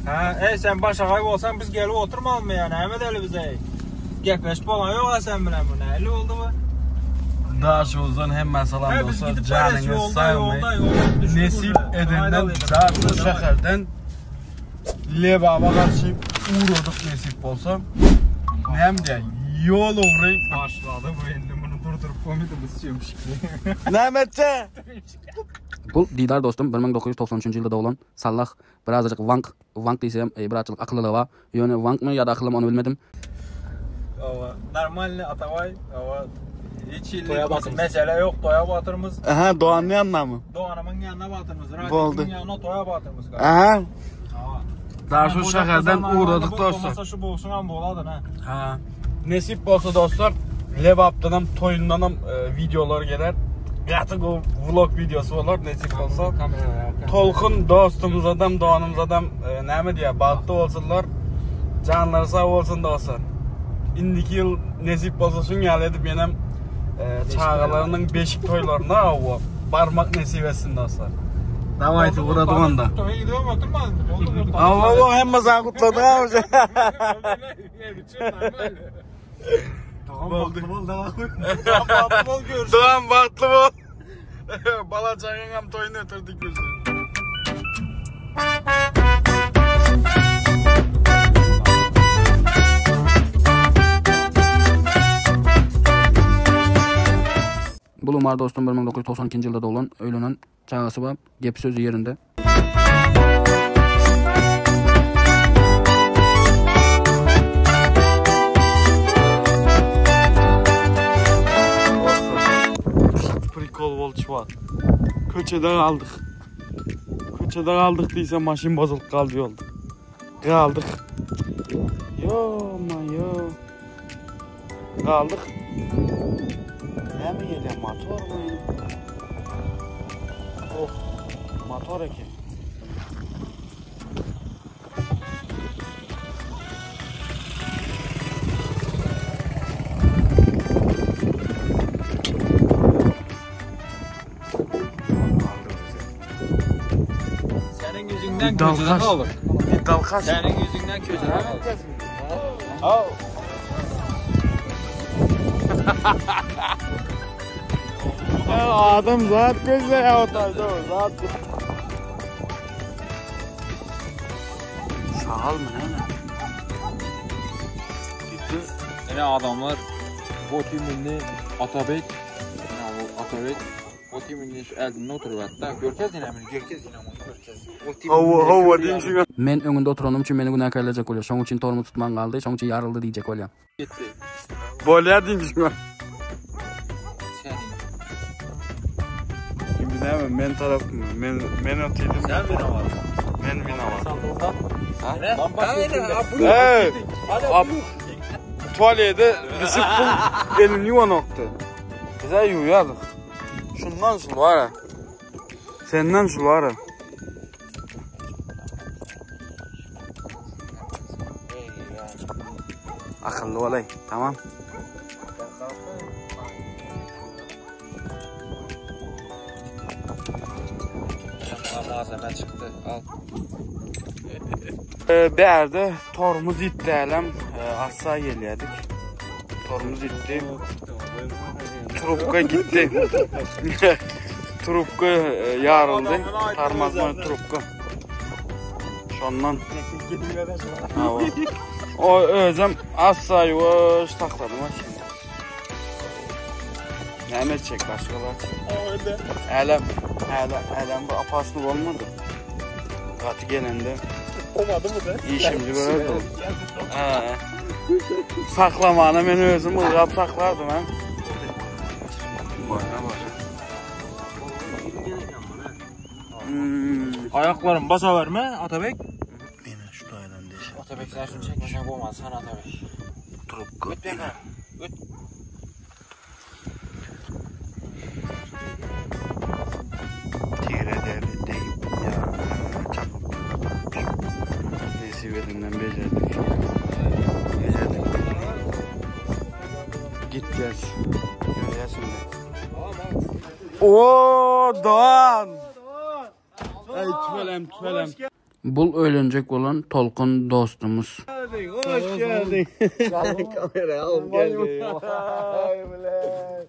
Ha, ey sen başagay bolsan biz gelip oturmalymy ya? Näme edeli biz ey? Gepleşip bolan yok ha sen bilen bu. Näli oldu bu? Daşoguzdan hemmä salam He, biz dostlar. gidip barýas Janyňyz ýolda, sagmy? ýolda, ýolda düşdük Nesip uje. edenden Aýdaly. Daşoguz şäherden Lebaba garşy ugradyk nesip bolsa. Näme diýä? Ýol ugry Başlady bu indi muny durduryp bolmady biz çemşikli. Näme etjek? Bul Didar dostum 1993-nji ýylda doglan sallah birazajyk waňk waňk diýsem birazjyk akyllylygy bar ýöne waňkmy ýa-da akyllymy ony bilmedim. Hawa normalny Atabaý hawa hiç hili mesele ýok toýa batyrmyz. Aha Doganyň ýanynamy? Doganymyň ýanyna batyrmyz. Boldy. Radykyň ýanyna toýa batyrmyz. Aha. Hawa. Daşoguz şäherden ugradyk dostlar. Bolmasa şu bolşuňam boladyn ha. Ha. Nesip bolsa dostlar Lebapdanam toýundanam wideolar geler. Gaty gowy vlog wideosy bolar nesip bolsa. Tolkun dostumyzadam doganymyzadam näme diýýär bagtly bolsunlar. Janlary sag bolsun dostlar. Indiki ýyl nesip bolsa şuň ýaly edip ýenem çagalarynyň beşik toýlaryna barmak nesip etsin dostlar. Dawayty guradyk onda. Toýa gidip oturmadym. Hawa, hemme zat gutladyk ha. Boldy. Bagtly bol görüşürüz. Doğan bagtly bol. Bala çagaňam toýuny ötürdik biz. Bul Umar dostum 1992-nji ýylda doglan, öýlenen, çagasy bar, gepi sözi ýerinde. Prikol boldy şu wagt. Köçede galdyk. Köçede galdyk diýsem maşyn bozulyp galdy ýolda. Galdyk. Yo ma yo. Galdyk. Näme gelýär? Motormy? Oh, motor eken. Seniň ýüzüňden köçede galdyk. Dalkaş. Seniň ýüzüňden köçede galdyk. Adam zat gözleýär otagda, zat. Şagalmy näme? Gitti. Ine adamlar Boti mindi Atabek. Ine bu Atabek. Boti mindi şu äldinde oturyp hatda. Görkez ine mini, görkez ine muny görkez. Hawa, hawa diýin şuňa. Men öňünde oturanym üçin meni günäkärlejek bolýar. Şoň üçin tormoz tutman galdy, şoň üçin ýaryldy diýjek bolýar. Gitdi. Bolýar diýin şuňa. Seniň. Indi näme men tarapmy? Men men otyrdym. Sen winowat. Men winowat. Hey! Tuvalete düşüp pul elini yuvanokdy. Bize ýuwýardyk. Şundan şul bar. Senden şul bar. Akylly bolay, tamam. Malzeme çykdy. Al. Bärde torumyz ýitdi älem. Assa gelýärdik. Torumyz ýitdi. Trubka gitdi. Trubka ýaryldy. Tarmazma trubka. Şondan. O özem assa ýuwaş saklady maşyny. Näme etjek başgalar? Älem, älem, älem bu apasly bolmady. Gaty gelende. Olmadı mı da? Işimizi görerdi. He. Saklamana men özüm ylgap saklardym ha. Boýna boýna. Hmm. Ayaklarım basa verme Atabek. Mene şu taýdan deşe. Atabek sen şunu çekmesen bolmaz sen Atabek. Trubka. Öt bakalım. Öt. Tigre deri degip ýa çapyp nesip edinden bejerdik. Bejerdik. Gitýäs. Görýäs indi. Oo Doğan. Ay tüfelem tüfelem. Bul öýlenjek bolan Tolkun dostumyz. Hoş geldin. Kamerayı alıp geldi.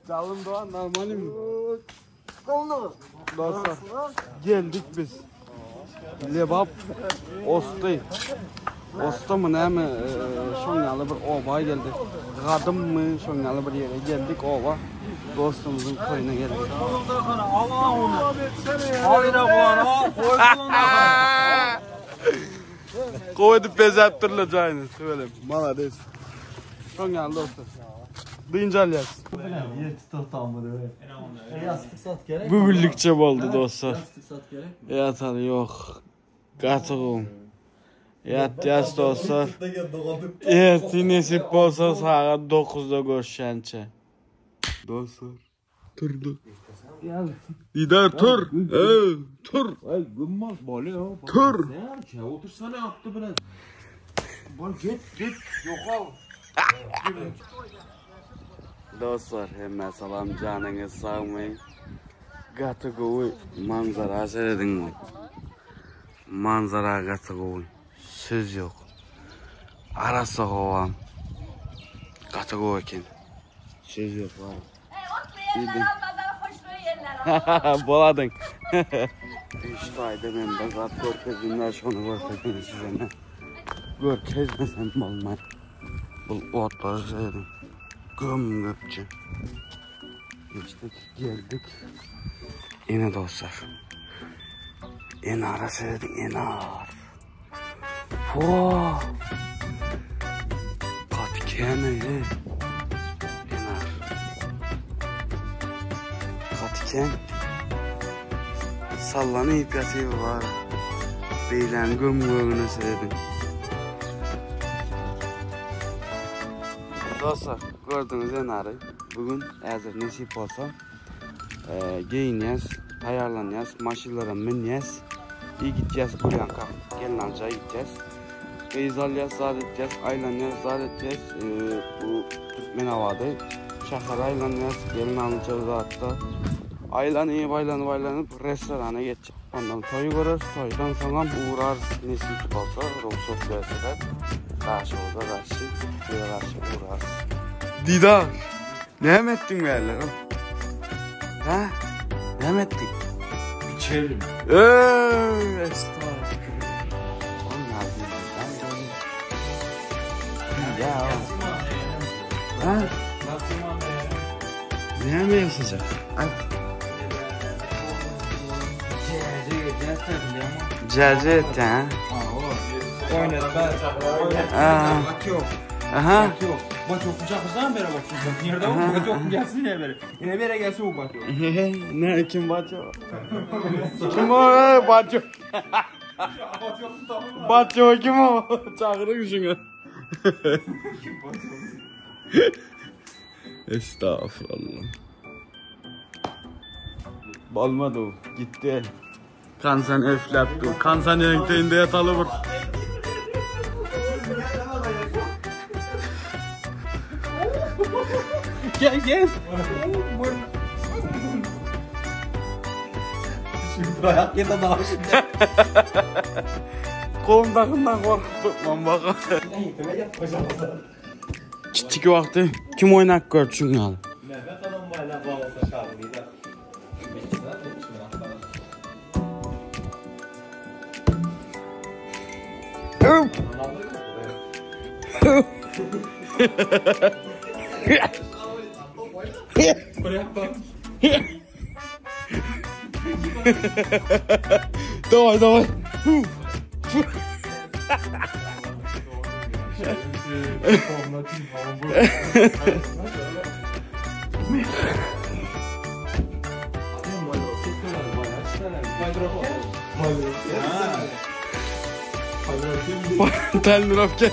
Canım Doğan normalim. Dostlar geldik biz. Lebap Osty. Osty mı näme şoň ýaly bir oba geldik. Gadym mı şoň ýaly bir ýere geldik oba. Dostumyzyň toýuna geldik. Gowy edip bezäpdirler jaýyny. Tüweleme. Malades. Şoň ýaly dostlar. Dynç alýas. Bugünlikçe boldy dostlar. Ýataly ýok. Gaty gowy. Ýatýas dostlar. Ertir nesip bolsa sagat 9-da görüşýänçä. Dostlar. Turdu. Didar tur. Ey, tur. Ay gümmal bolýar. Tur. Ne otursana aklı biraz. Bol git git. Yok al. Dostlar hemme salam janyňyz sagmy? Gaty gowy manzara serediň. Manzara gaty gowy. Söz ýok. Arassa howa. Gaty gowy eken. Söz ýok bar. Ey otlu yerler almadan hoşlu yerler. Boladyň. Üç taýda men bir zat görkezdim şony görkezdim size. Ne? Görkezmesem bolmaz. Bu otlary serediň. Göm gökçe. Geçtik, geldik. Ine dostlar. Enara serediň, enar. Wow. Gaty kene, he. Enar. Gaty ken. Sallanyp ýatyr bar. Beýläň göm gögüne serediň. Dostlar, gördüňiz enary. Bugün häzir nesip bolsa, geýinýäs, taýýarlanýas, maşynlara münýäs. I gitýäs Gurýanka, gelnalyja gitýäs. Gyz alýas, zat etýäs, aýlanýas, zat etýäs. Bu Türkmenabady şähere aýlanýas, gelnalyja zatda. Aýlanyp, aýlanyp, aýlanyp restorana geçjek. Ondan toý göreris, toýdan soňam ugrarys nesip bolsa, rugsat berseler. Daşoguza garşy, Türkiýä garşy ugrarys. Didar, näme etdiň bärler? Ha? Näme etdiň? İçelim. Ey, estağfurullah. Ya. Ha? Näme ýasajak? Ay. Cece etti ha? Aa. Aha. Bak yok kucaklardan beri bak. Nerede o? Bak yok gelsin ne beri. Ne beri gelsin o bak yok. Ne kim batıyor? Kim o? Batıyor. Batıyor kim o? Çağırın şunu. Estağfurullah. Olmadı o. Gitti. Kansan öflep dur. Kansan yenkteğinde yatalı vur. Gel gel. Şimdi ayak ya da daha şimdi. Kolumdakından korkuttum bak. Kiçik vakti kim oynak gör şunu al. Mehmet Hanım bayla bağlasa şarkıyla. Давай давай. Telnurofke.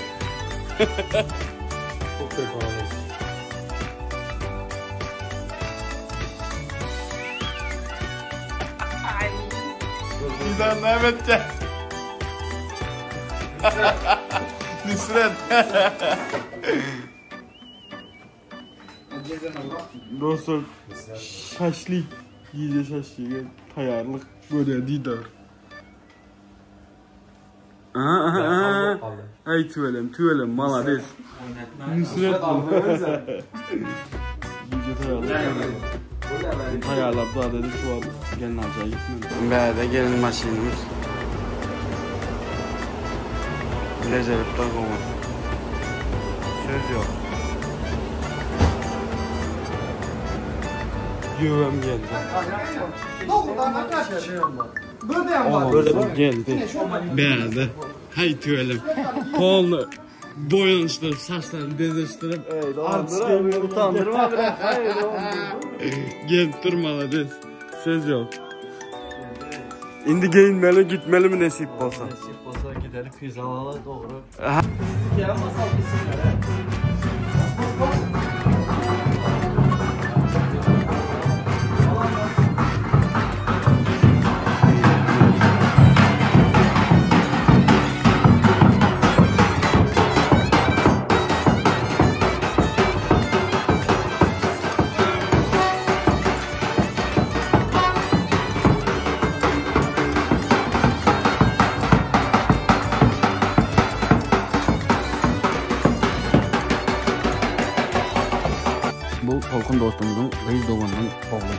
Bir daha Mehmet gel. Nusret. Dostlar şaşlik iyice şaşlik tayarlık böyle didar. Aha aha aha. Ay tüwelem tüwelem malades. Nusret Gije taýýarlap. Taýýarlap zat edip şu wagt gelin aljaga gitmeli. Bärde gelin maşynymyz. Bejerip dur gowy. Söz ýok. Ýöwem geldi. Oğlum geldi. Bärde. Haý tüwelem. Polny boýanyşdyryp, saçlaryny bezeşdirip. Utandırma biraz. Gelip dur malades. Söz ýok. Indi geýinmeli, gitmelimi nesip bolsa. Nasip olsa gidelim pizza alalım doğru. Aha. Ya masal gitsinler. Bu Tolkun dostumyzyň gyz doganynyň ogly.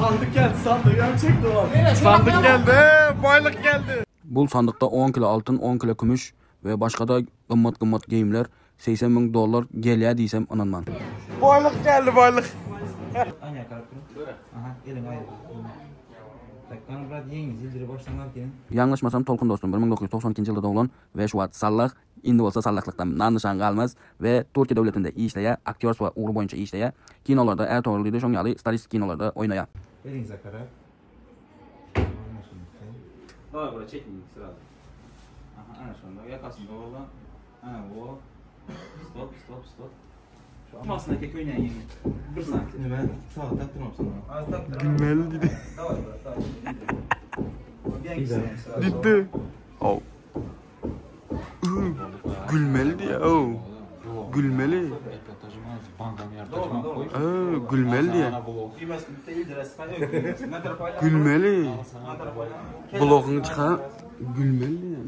Sandık geldi sandık. Ya çek dolar. Sandyk geldi, baýlyk geldi. Bul sandykda on kilo altyn, on kilo kümüş we başga-da gymmat-gymmat geýimler, 80 müň dollar gelýär diýsem ynanman. Baýlyk geldi, baýlyk. Ýalňyşmasam Tolkun dostum 1992-nji ýylda doglan we şu wagt sallah, indi bolsa sallahlykdan nam-nyşan galmaz we Türkiýe döwletinde işleýär, aktýorstwo ugry boýunça işleýär. Kinolarda Ärtogrul diýdi şoň ýaly stalistik kinolarda oýnaýar. Eliňize garap. Daway bura çekin srazu. Aha, ana şonda ýakasynda ola. Ana bu. Stop, stop, stop. Şu aslında kek oýnaýan ýeňil. 1 santim. Şimdi ben saat taktırmam sana. Az taktır. Gülmeli diýdi. Daway bura, daway. Diýdi. Aw. Gülmeli diýýär, ow. Gülmeli. Gülmeli diýýär. Gülmeli. Blogyňy çykar. Gülmeli diýýär.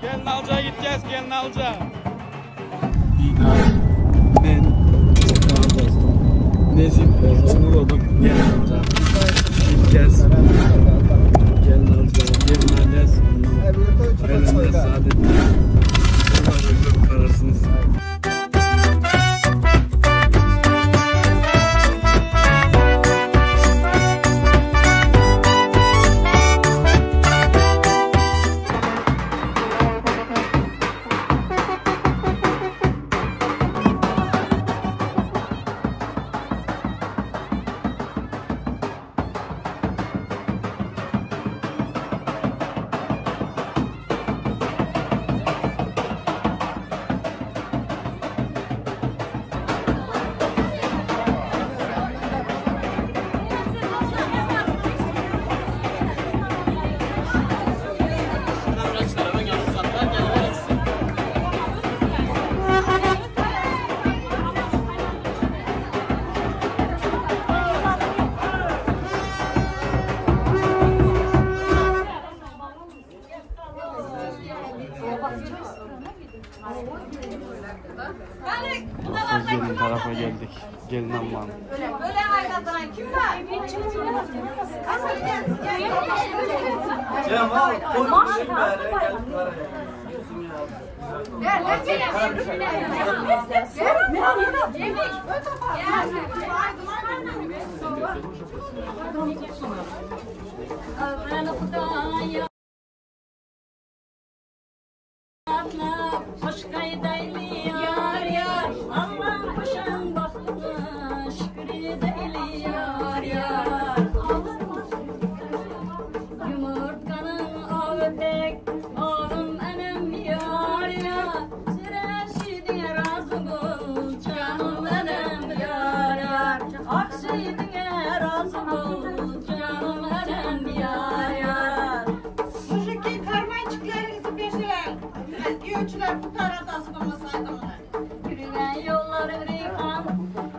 Gelin alja gitjäs, gelin alja. Didar, men, Didar dostum. Nesip bolsa ugradyp gelin alja gitjäs. Gelin alja, gelin alýas. Ondan gelende Saadettin. Umarym görüp bararsyňyz. Dostlar gelin tarafa geldik. Gelin alman. Hoş gaýdaýly ýar ýar Allaň goşan bagtyna şükür edeýli ýar ýar Ýumurtganyň awy dek oglum enem ýar ýar Süreşidiňe razy bol janym enem ýar ýar Ak süýdüňe razy bol janym enem ýar ýar Mujiki karmançikleriňizi beşeläň. Giýewçiler bu taratası bolmasa aýdymyny. Ýüregen ýollaryň reýhan,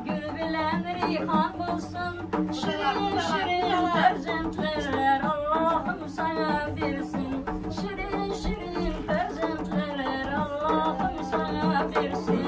Gül bilen reýhan bolsun. Şirin şirin perzentler Allahym saňa bersin. Şirin şirin perzentler Allahym saňa bersin.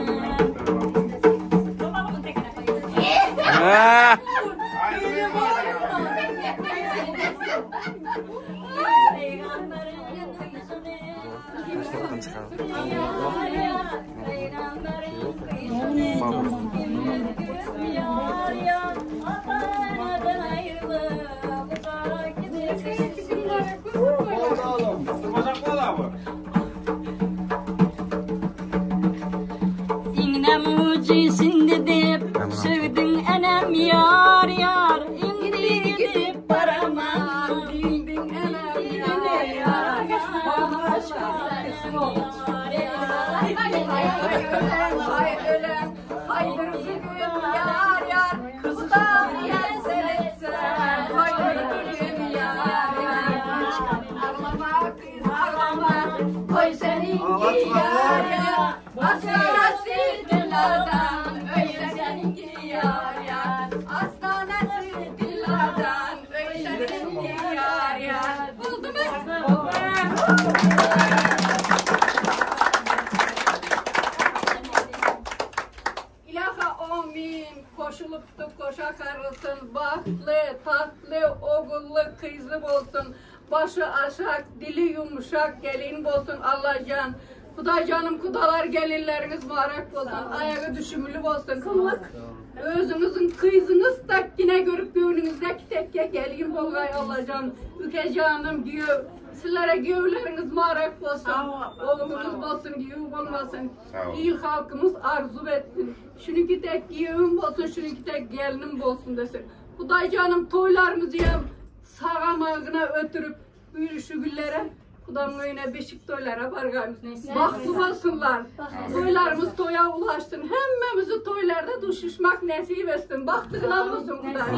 Iňňäm ujy sindi diýip, sögdüň enem ýar ýar, indi gidip baraman. Ilaha amin. Koşulyp tutup goşa sarylsyn. Bagtly, tatly, ogully, kyzly bolsun. Başy aşak, dili ýumşak gelin bolsun Allajan. Hudaýjanym kudalar gelinleriňiz mubarek bolsun. Aýagy düşümli bolsun. Özüňiziň kyzyňyz takgine görüp göwnüňizdäki tekge gelin bolgaý Allajan. Ükejanym giýew. Sizlere giýewleriňiz mubarek bolsun. Ogluňyz bolsun giýew bolmasyn. Il halkymyz arzuw etsin. Şuniki tek giýewim bolsun, şuniki tek gelnim bolsun desin. Hudaýjanym toýlarymyzy hem sag-amangyna ötürip, bu şu günlere Hudamyň öýüne beşik toýlara bargaýmyz. Bagtly bolsunlar. Toýlarymyz toýa ulaşsyn. Hemmemizi toýlarda duşuşmak nesip etsin. Bagtlygyna bolsun Hudaý.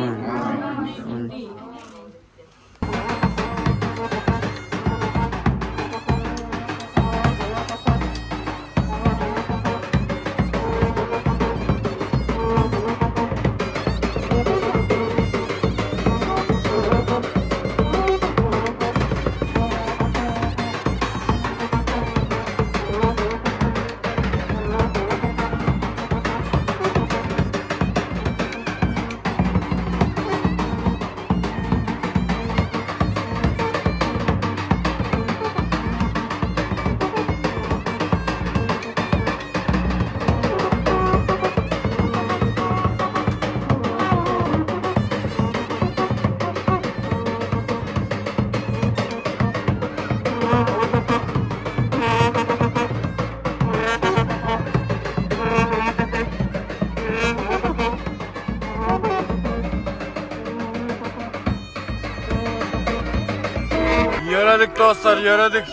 Ýöredik dostlar, ýöredik.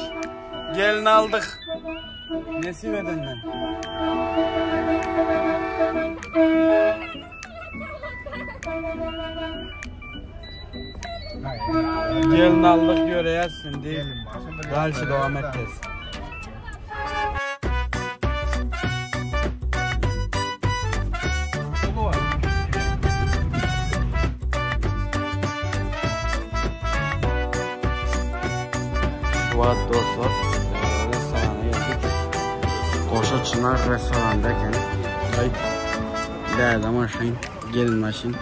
Gelin aldyk. Nesip edenden. Gelin aldyk ýöreýäs indi. Dalşy dowam etjek. Şu wagt dostlar restorana geldik. Goşa Çynar restoranda eken. Ay däde maşyn, gelin maşyn.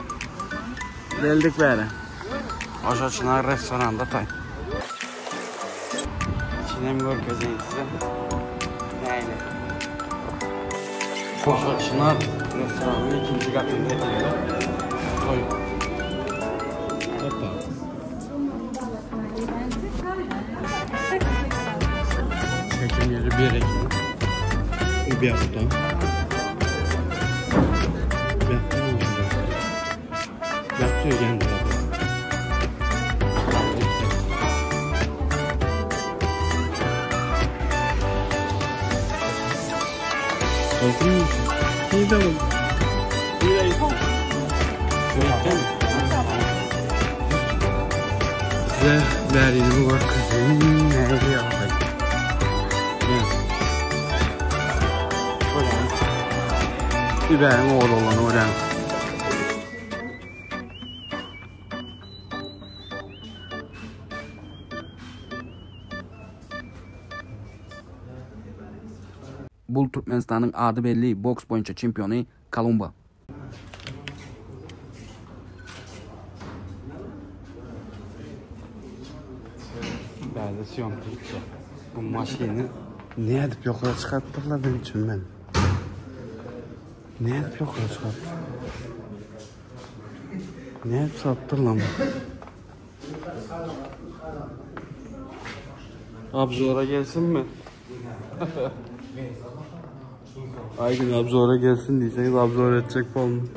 Geldik bäri. Goşa Çynar restoranda toý. İçini hem görkezeyim size. Nähili? Goşa Çynar restoranyň ikinji gatynda edilýär. Toý. Hoppa. Çekim ýeri bir eken. Bu ýakda. Bu ýakda Ýakda öýdýän Size bärini görkezeyim. Nähili ýagdaý. Biberiň ogly bolany görýän. Bul Türkmenistanyň ady belli boks boýunça çempiony Kolumba. Bärde syýomka gitýär. Bu maşyny nädip ýokary çykarypdyrlar men düşünmedim. Nädip ýokary çykarypdyr? Nädip salypdyrlar bu? Abzora gelsinmi? Aygün abzora gelsin diýseňiz abzor etjek bolun.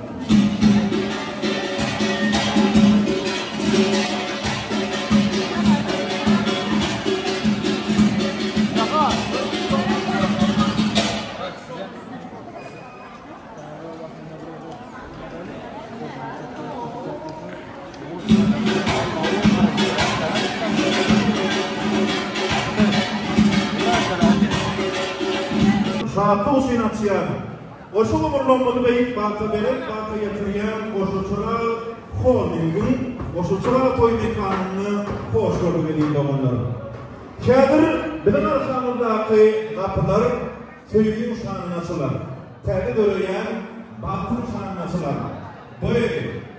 Şatlyk üçin açýar. Goşa gumurlanmaly beýik bagta belent bagta ýetirýän Goşaçyrag holdingiň Goşaçyrag toý mekanynda hoş gördük eziz doganlar. Häzir biziň arkamyzdaky gapylar Söýgiň şanyna açylar. Täze döreýän bagtyň şanyna açylar. Bu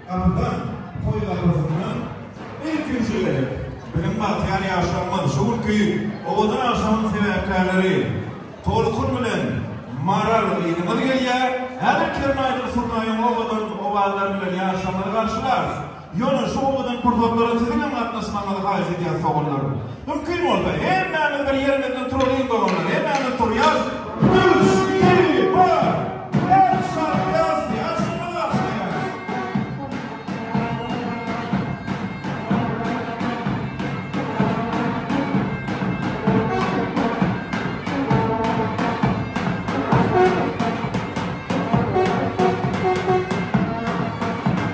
gapydan, toý gapysyndan ilkinji gezek biziň bagtyýar ýaşlarymyz, şu günki owadan agşamyň sebäpkärleri Tolkun bilen Maral gyzymyz gelýär. Häzir kernaýdyr surnaýyň owadan owazlary bilen ýaşlarymyzy garşylarys. Ýöne şu owadan pursatlara siziň hem gatnaşmagyňyzy haýyş edýäs doganlar. Mümkin bolsa hemmämiz bir ýerimizden turalyň doganlar, hemmämiz turýas. Üç, iki, bir, el çarpýas, ýaşymyz başlaýar.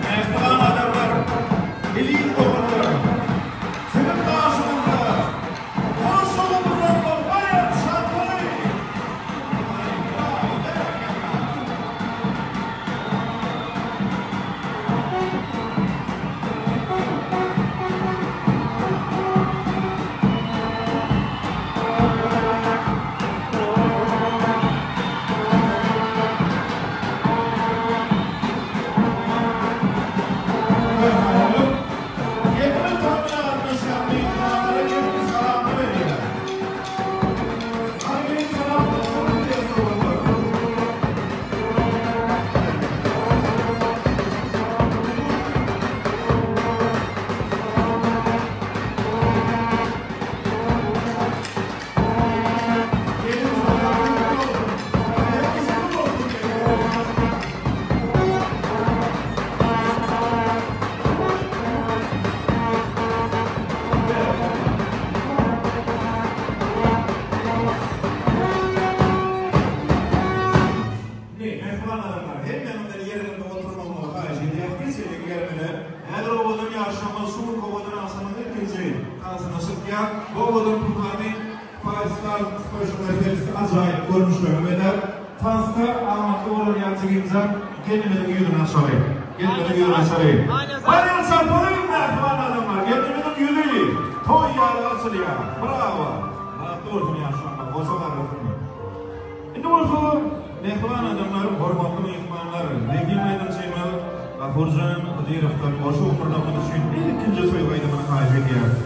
Mähriban adamlar, eziz doganlar! Siziň daşyňyzda hoş ogullarymyz baýram şatlygy! Aý, berekella! Gelin toýuna gatnaşýan myhmanlara gelin salamyny berýär. Hany gelin salamyny kabul edýär doganlar. Gelin salamyny kabul olsun. Herkese kabul olsun gelin. Indi, mähriban adamlar, hemmäňizden ýeriňizde oturmagyňyzy haýyş edýäs. Geçeliň ýerimize. Häzir owadan ýaşamyz, şu günki owadan agşamyň ilkinji tansyna çykýar. Bu owadan pursady Five Star Special Effects ajaýyp görnüşlerine bezäp, tansda amatly bolar ýaly jigimjan gelnimiziň ýüzüni açaly. Gelnimiziň ýüzüni açaly. Barýan çarpalyň, mähriban adamlar, gelnimiziň ýüzi toý ýaly açylýar. Brawo! Bagtly bolsun ýaşlarymyz, goşa garrasynlar. Indi bolsa, mähriban adamlar, hormatly myhmanlar, zehin aýdymçymyz Gafurjan Hydyrowdan goşa gumurlamyz üçin ilkinji söýgi aýdymyny haýyş edýäris.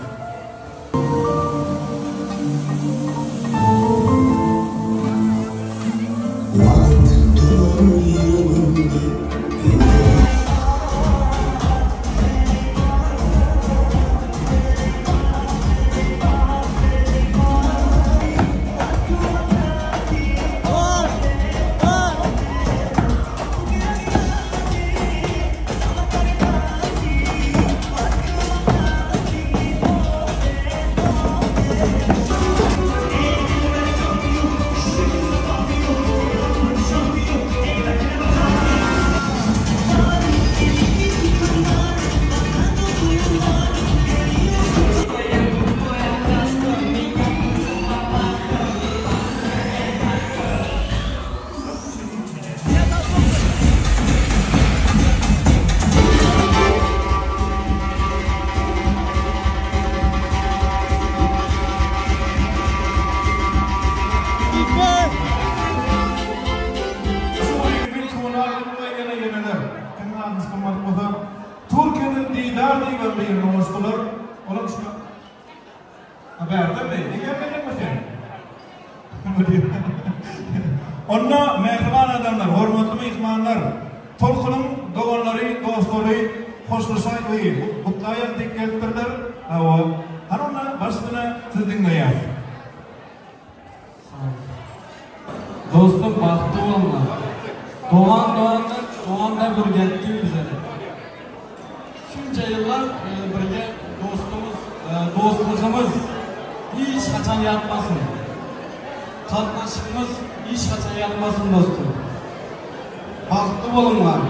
çykmadyk bolsa, Türkiýeden Didar diýibem birini goşdular. Olam şu Ha bärdemi? Eýýäm geldiňmi sen? Onda mähriban adamlar, hormatly myhmanlar, Tolkunyň doganlary, dostlary hoşlaşaý, gutlaýaly diýip gelipdirler. Hawa. Hany onda baş üstüne sizi diňleýäs. Dostum bagtly bolma. Dogan dogandyr, dogan da bir bize. Şunca ýyllar birge dostumyz, dostlugymyz hiç haçan ýatmasyn. Gatnaşygymyz hiç haçan ýatmasyn dostum. Bagtly boluňlar.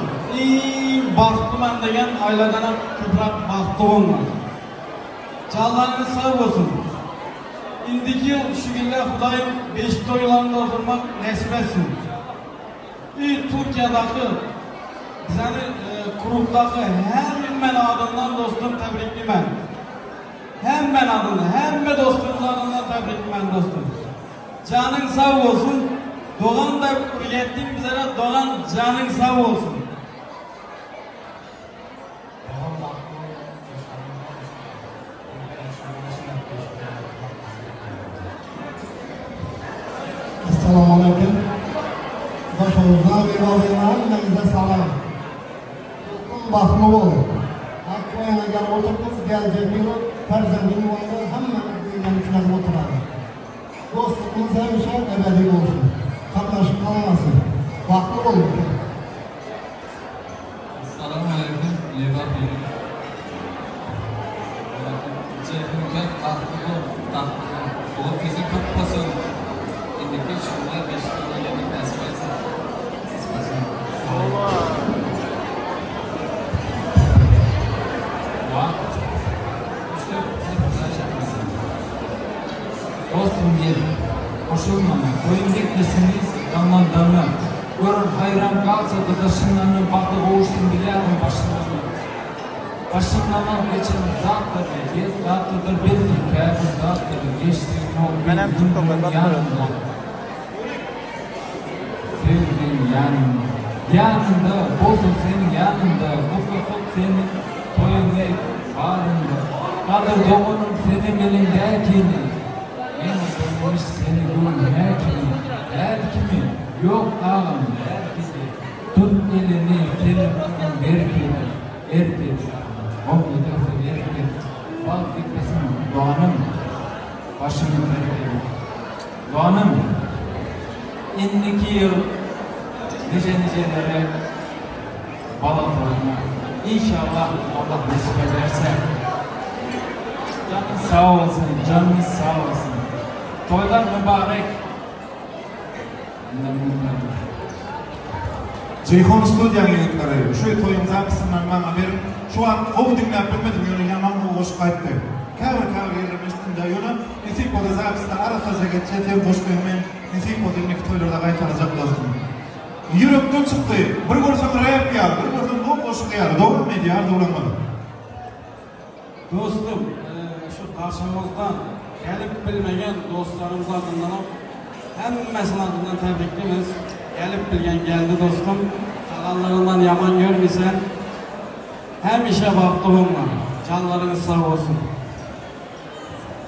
Iň bagtly men degen aýladanam köpräk bagtly boluňlar. Janlaryňyz sag bolsun. Indiki ýyl şu günler Hudaýym beşik toýlaryny doldurmak nesip etsin. I Türkiýedäki bizani klubdaky hemme adyndan dostum tebriklimen. Hemme adyndan, hemme dostumyz adyndan tebriklimen dostum. Janyň sag bolsun. Dogan da ürgetdiň bizlere, dogan janyň sag bolsun. Assalomu alaykum. Başımızdan ve salam. To'lqin baxtli bo'l. Haq o'ynagan o'tiribmiz, gelecek yılı farzanding varsa hammamiz uylanishlar o'tiradi. Dostluğumuz hemişe ebedi olsun. Qatnashib qolmasin. Baxtli bo'ling. Assalomu alaykum, Lebap yigit. Ceyhunka baxtli bo'l, baxtli bo'l. Tug'ib kezi ko'p bo'lsin. Indiki shunga beshik to'ylarini nasib etsin. Dostum gel, qo'shilmama, qo'yingdek desiniz damdan damla. Görür hayran kalsa da daşınlarını bahtı qovushsin bilardim başınlarını. Başımdan geçen zatları, gez zatlıdır belki käbir zatları, geçtiğin o bir günün yanında. Sevdiğin yanında. Yanında, bolsun senin yanında, kutlasın senin toyun ey barında. Kadir doğunun senin elindekini, en sevmiş seni gül her kimi, her kimi, yok ağam her kimi. Tut elini senin onun berkedi, erkedi. Omuzda erkedi. Bak gitmesin doğanım, başımı terkedi. Doğanım, indiki yıl nice nicelere bala toyuna İnşallah Allah nasip ederse. Canın sağ olsun, canınız sağ olsun. Toylar mübarek. Ceyhun studiýanyň ýigitleri, şu toýuň zapisinden maňa beriň. Şu an gowy diňläp bilmedim, ýöne ýaman gowy goşgy aýtdy. Käbir käbir ýerlerini eşitdim-de, ýöne nesip bolsa zapisde arassaja geçýär, sen goşgyňy men nesip bolsa indiki toýlarda gaýtalajak dostum. Ýürekden çykdy. Bir görseň rap ýaly, bir görseň gowy goşgy ýaly. Dogrymy edýär dogramady. Dostum, şu karşımızdan gelip bilmeyen dostlarımız adından hemmesinin adından tebriklimiz. Gelip bilgen geldi dostum. Kalanlarından yaman görmeysen hemişe bahtlı olma. Canlarınız sağ olsun.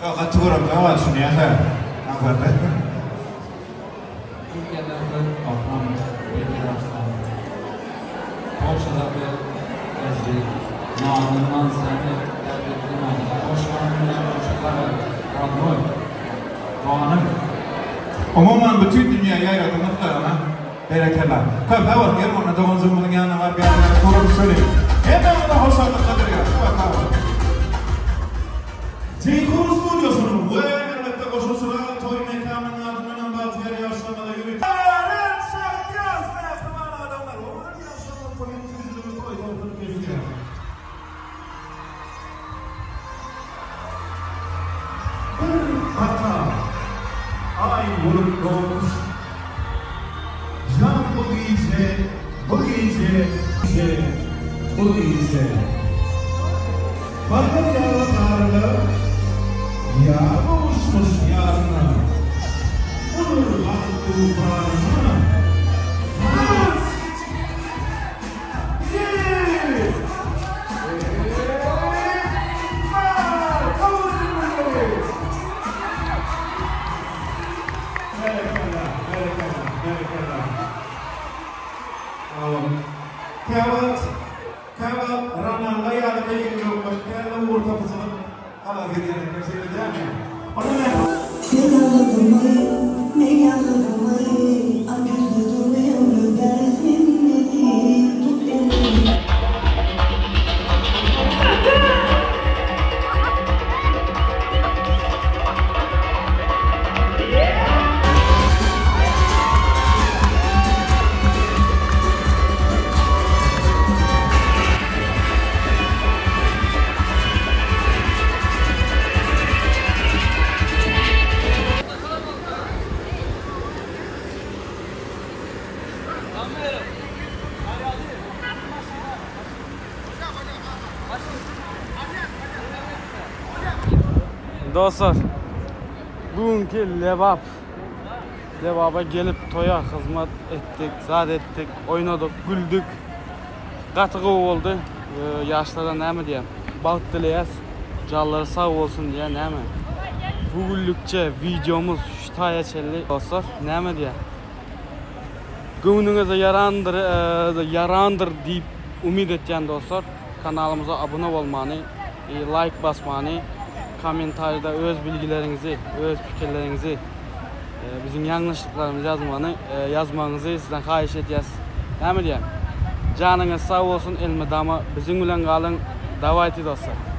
Ýok, gaty görem, ýa şuny ýa. Aňsat. Türkiye'deki Afgan, Bekir Arslan, Polşa'daki Ezgi, Namından seni tebriklemem. Hoşlanmayan çocuklara Radnoy, Doğanım. Umuman bütün dünýä ýaýradymyzlar ana. Berekella. Köp habar gel ona doganjygymyzyň ýanyna baryp ýazyp sorup söyleyeyim. Hemen ona hoş aldyk gadyrýar. Köp habar. Ceyhun studiosynyň we elbetde goşulşyra toý mekanynyň adyndan bagtyýar ýaşlamada ýörite. Eren Şahyaz mähriban adamlar. Olar ýaşlama toýuň tüýjüligini toý tolkuny kesýär. Bir bata aý bolup dogmuş. Jan bu gije, bu gije, gije, bu gije. Bakın ýaly garylar, ýa gowuşmuş ýaryna. Budur bagtly baryna. Üç, iki, Dostlar, bugünki Lebap Lebaba gelip toýa hyzmat etdik, zat etdik, oýnadyk, güldük. Gaty gowy boldy. Ýaşlara näme diýýän? Bagt dileýäs. Janlary sag bolsun diýýän näme? Bugünlikçe wideomyz şu taýa çenli dostlar. Näme diýýän? Göwnüňize ýarandyr, ýarandyr diýip umyt etýän dostlar. Kanalymyza abuna bolmany, laýk basmany, kommentariýada öz bilgileriňizi, öz pikirleriňizi, biziň ýalňyşlyklarymyzy ýazmany, ýazmagyňyzy sizden haýyş edýäs. Näme diýýän? Janyňyz sag bolsun, elmydama biziň bilen galyň. Dawayty dostlar.